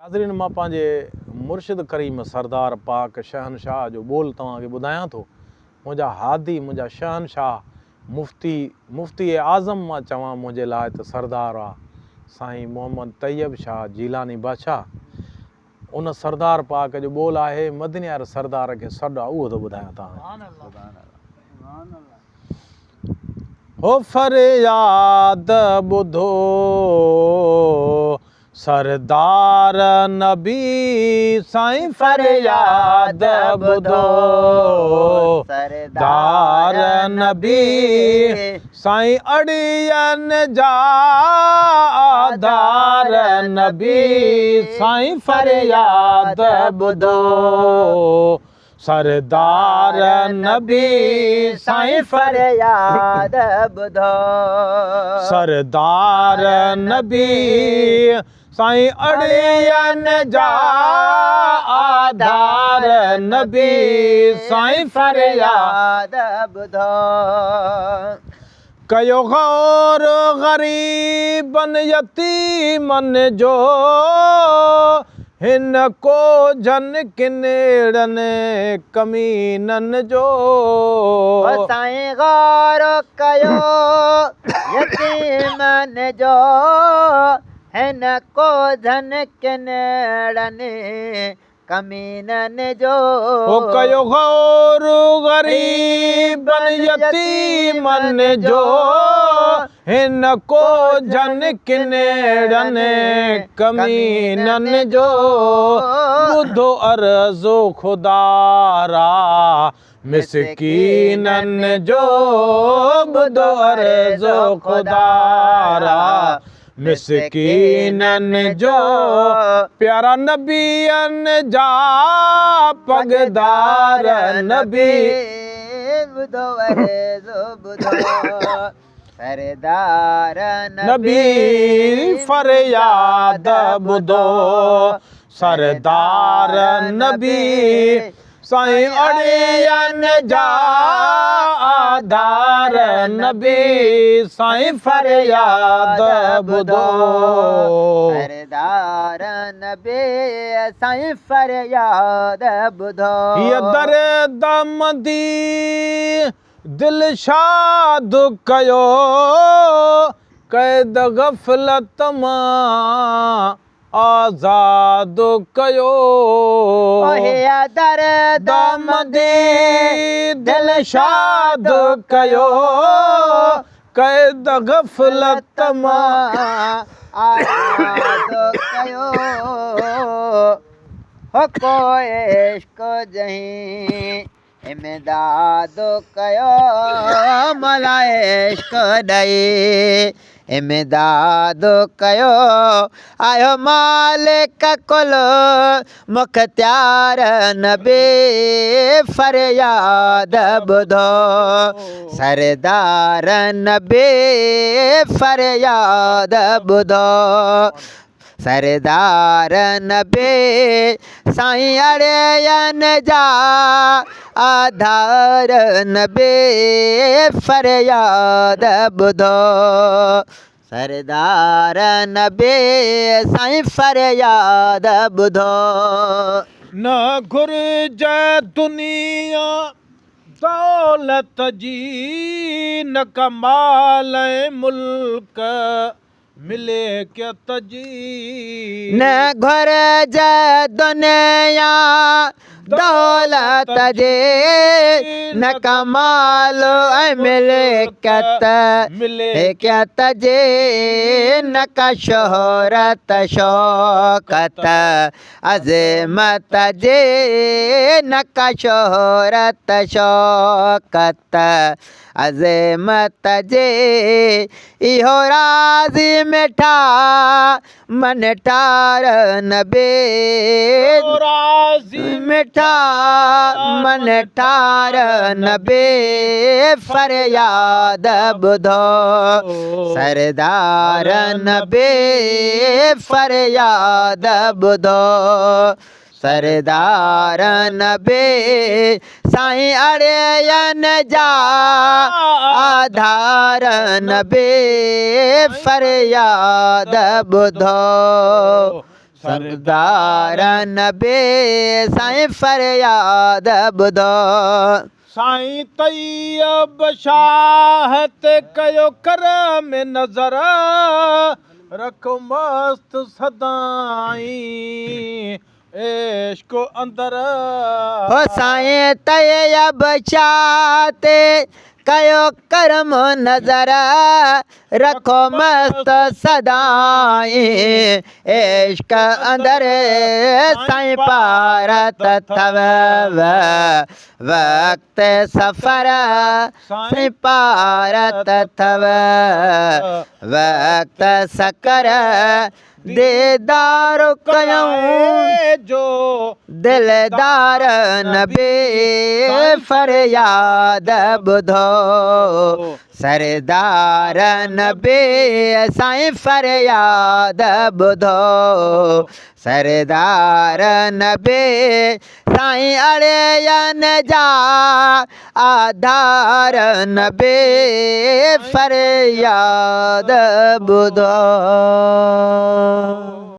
ناظرين مان پنهنجي مرشد ڪريم سردار پاڪ شهنشاهه جو ٻول توهان کي ٻڌايان ٿو. منهنجا هادي منهنجا شهنشاهه مفتي مفتي اعظم مان چوان منهنجي لاء ته سردار آ سائين محمد طيب شاهه جيلاني بادشاهه ان سردار پاڪ جو ٻول آهي مدنيار سردار کي سڏ آ اهو ٿو ٻڌايان توهان کي. هو فرياد ٻڌو سردار نبي سائين فرياد ٻڌو سردار نبي سائين اڙين جا آڌار نبي سائين فرياد ٻڌو سردار نبي سائين فرياد ٻڌو. سردار نبي سائين اڙين جا آڌار نبي سائين فرياد ٻڌو. ڪيو غور غريبن يتيمن جو، هن ڪوجهن ڪنيڙن ڪمينن جو. او سائين غور ڪيو يتيمن جو، هن ڪوجهن ڪنيڙن ڪمينن جو. هو ڪيو غور غريبن يتيمن جو، هن ڪوجهن ڪنيڙن ڪمينن جو. ٻڌو عرض خدارا مسڪينن جو، ٻڌو عرض خدارا مسڪينن جو. پيارا نبين جا پڳدار نبي. ٻڌو عرض ٻڌو سردار نبي. فرياد ٻڌو سردار نبي. سائين اڙين جا آڌار نبي سائين فرياد ٻڌو. سردار نبي سائين فرياد ٻڌو. هيء درد مندي دل شاد ڪيو قيد غفلت مان آزاد ڪيو. اهي درد مندي دل شاد ڪيو قيد غفلت مان آزاد ڪيو. هو ڪو عشق جنهين امداد ڪيو مولا عشق ڏئي امداد ڪيو آيو مالڪ ڪل مختيار نبي فرياد ٻڌو سردار نبي فرياد ٻڌو سردار نبي سائين اڙين جا آڌار نبي فرياد ٻڌو سردار نبي سائين فرياد ٻڌو. نه گهرج دنيا دولت جي نه ڪا مال ۽ ملڪ ملڪيت جي. نه گهرج دنيا دولت جي، نه ڪا مال ۽ ملڪيت ملڪيت جي، نه ڪا شهرت شوڪت عظمت جي، نه ڪا شهرت شوڪت عظمت جي اهو راز مٺا منٺار نبي راز مٺا منٺار نبي فرياد ٻڌو سردار نبي فرياد ٻڌو سردار نبي سائين اڙين جا آڌار نبي فرياد ٻڌو. سردار نبي سائين فرياد ٻڌو. سائين طيب شاهه تي ڪيو ڪرم نظر، رک مست سدائين عشق اندر. هو سائين طيب شاهه تي ڪيو ڪرم نظر، رکو مست سدائين عشق اندر. سائين پارت اٿو وقت سفر، سائين پارت اٿو وقت سڪر، ديدار ڪيون جو دلدار نبي فرياد ٻڌو. سردار نبي سائين فرياد ٻڌو. سردار نبي سائين اڙين جا آڌار نبي فرياد ٻڌو.